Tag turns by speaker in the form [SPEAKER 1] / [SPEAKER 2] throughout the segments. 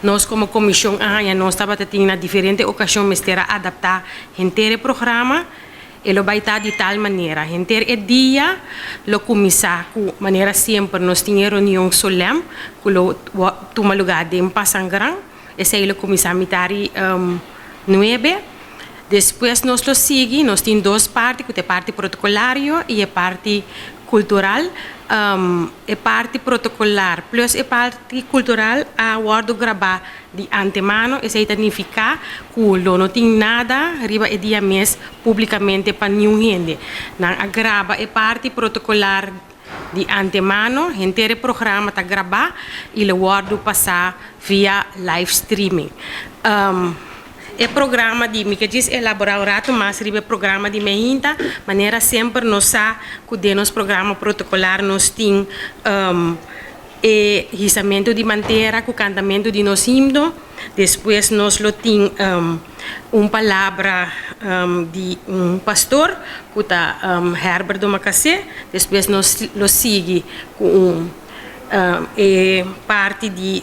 [SPEAKER 1] Nos komo komishon a haña nos tabata tin na diferente okashon mester a adaptá henter e programa. E lo bai ta di tal manera, henter e dia lo kuminsá ku manera semper nos tin e reunion solèm ku lo tuma lugá den Pasangran. Esei lo kuminsá mitari nuebe. Despues nos lo sigui, nos tin dos parti ku ta e parti protokolario i e parti kultural. E parti protokolar plus e parti kultural a wòrdu grabá di antemano. Esei ta nifiká ku lo no tin nada riba e dia mes públikamente pa niun hende. Nan a graba e parti protokolar di antemano, henter e programa ta grabá i lo wòrdu pasá via live streaming. E programa di, mi ke djis elaborá un ratu mas riba e programa di Mehinta, manera semper nos sa ku den nos programa protokolar nos tin e hisamentu di bandera ku kantamentu di nos himno, despues nos lo tin un palabra di un pastor ku ta Herbert Domacassé, despues nos lo sigui ku un e parti di.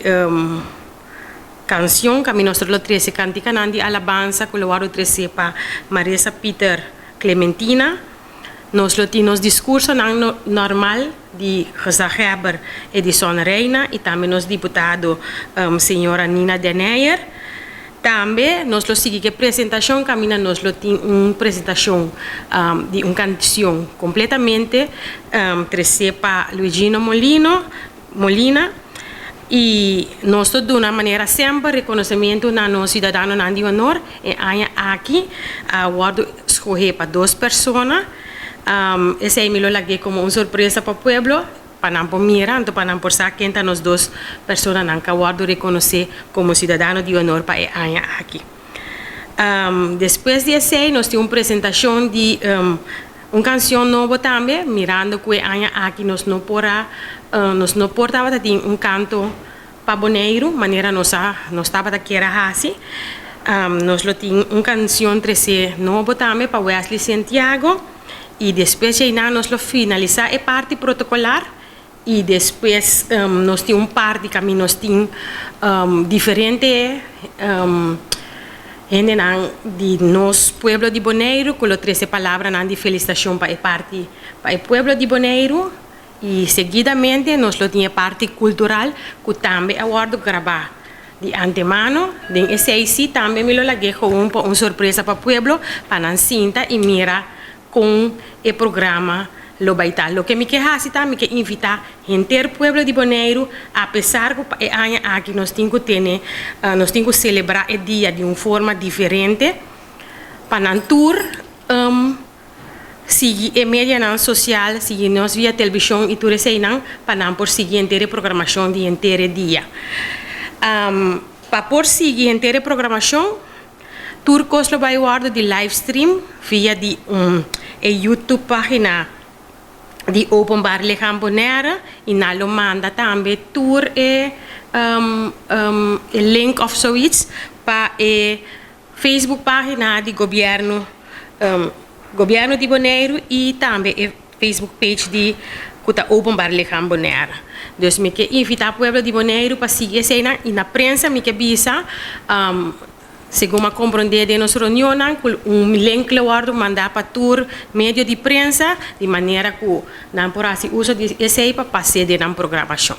[SPEAKER 1] Kansion Kami Nos lo trese kantikanan di alabansa ku lo wòrdu tresé pa Maresa Pieter Clementina. Nos lo tin nos diskursonan normal di Gezaghebber Edison Rijna i tambe nos diputado señora Nina Den Heyer. Tambe nos lo sigui ku e presentashon kaminda nos lo tin un presentashon di un kansion kompletamente tresé pa Luigino Molino. Molina, i nos ta duna manera semper rekonosementu na nos siudadanonan di honor. E aña aki a wòrdu skohé pa dos persona. Esei mi lo lag'é komo un sorpresa pa pueblo, pa nan por mira, anto pa nan por sa ken ta nos dos personanan ku a wòrdu rekonosé komo siudadano di honor pa e aña aki. Despues di esei nos tin un presentashon di Un kansion nobo tambe, mirando ku e aña aki nos no por a nos no por tabata tin un kanto pa Boneiru manera nos a nos tabata kier a hasi. Nos lo tin un kansion tresé nobo tambe pa Wesley Sentiago i despues djeinan nos lo finalisá e parti protokolar i despues nos tin un par di kaminda nos tin diferente hendenan di nos pueblo di Boneiru ku lo trese palabranan di felisitashon pa e parti pa e pueblo di Boneiru i seguidamente nos lo tin e parti kultural ku tambe a wòrdu grabá di antemano. Den esei si tambe mi lo lag'é gewoon pa un sorpresa pa pueblo pa nan sinta i mira Kon e programa lo bai ta? Loke mi ke hasi ta mi ke invitá henter pueblo di Boneiru, apesar ku pa e aña aki nos tin ku tene, nos tin ku selebrá e dia di un forma diferente, pa nan tur sigui e medianan sosial, sigui nos via televishon i tur eseinan, pa nan por sigui henter e programashon di henter e dia. Pa por sigui henter e programashon, Tur kos lo bai wòrdu di live stream via di un e YouTube pagina di Openbaar Lichaam Bonaire i nan lo manda tambe tur e e link of zoiets pa e Facebook pagina di gobièrnu gobièrnu di Boneiru i tambe e Facebook page di ku ta Openbaar Lichaam Bonaire. Dus mi ke invitá pueblo di Boneiru pa sigui eseinan i na prensa mi ke bisa segun a komprondé den nos reunionnan ku un link lo wòrdu mandá pa tur medio di prensa di manera ku nan por hasi uso di esei pa pas'é den nan programashon.